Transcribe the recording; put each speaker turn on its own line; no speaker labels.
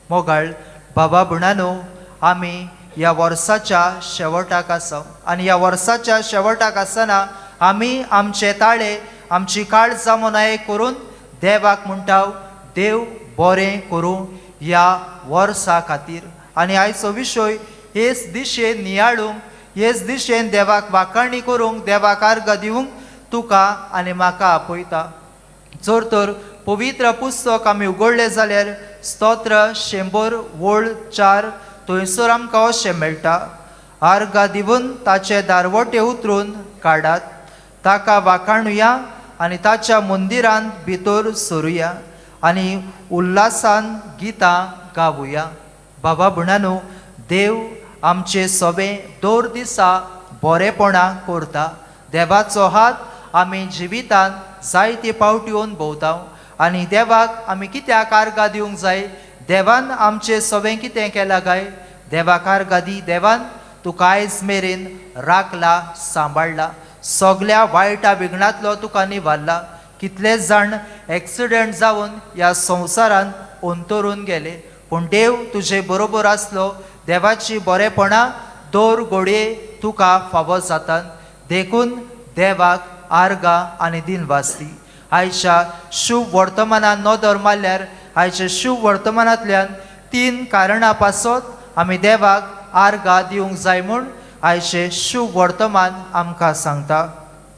मोगाळ बाबा भुणानो, आमी ह्या वर्साच्या शेवटाक आसा आनी ह्या वर्साच्या शेवटाक आसतना आमी आमचे ताळे, आमची काळजां मनाय करून देवाक म्हणटा, देव बरें करूं ह्या वर्सा खातीर. आनी आयचो विशय हेच दिशेन नियाळूंक, हेच दिशेन देवाक वाखाणी करूंक, देवाक आर्गां दिवंक तुका आनी म्हाका आपयता. जर तर पवित्र पुस्तक आमी उगडलें जाल्यार स्तोत्र 100 वळ 4 थंयसर आमकां अशें मेळटा, आर्गां दिवन ताचे दारवटे उतरून काडात, ताका वाखाणुया आनी ताच्या मंदिरांत भितर सरुया आनी उल्हासान गितां गावुया. बाबा भुणानो, देव आमचे सोबे दर दिसा बरेपणां करता. देवाचो हात आमी जिवितांत जायते पावटी येवन भोंवता आनी देवाक आमी कित्याक आर्गां दिवंक जाय? देवान आमचे सोबें कितें केलां काय? देवाक आर्गां दी. देवान तुका आयज मेरेन राखला, सांबाळ्ळा, सगल्या वायटा विघ्नांतलो तुका निवारला. कितले जाण एक्सिडंट जावन ह्या संवसारांत अंतरून गेले, पूण देव तुजे बरोबर आसलो. देवाची बरेपणां दर घडये तुका फावो जातात. देखून देवाक आर्गां आनी दिनवासती. आयच्या शुभ वर्तमानान नदर मारल्यार आयच्या शुभ वर्तमानांतल्यान 3 कारणां पासत आमी देवाक आर्गां दिवंक जाय म्हूण आयचें शुभ वर्तमान आमकां सांगता.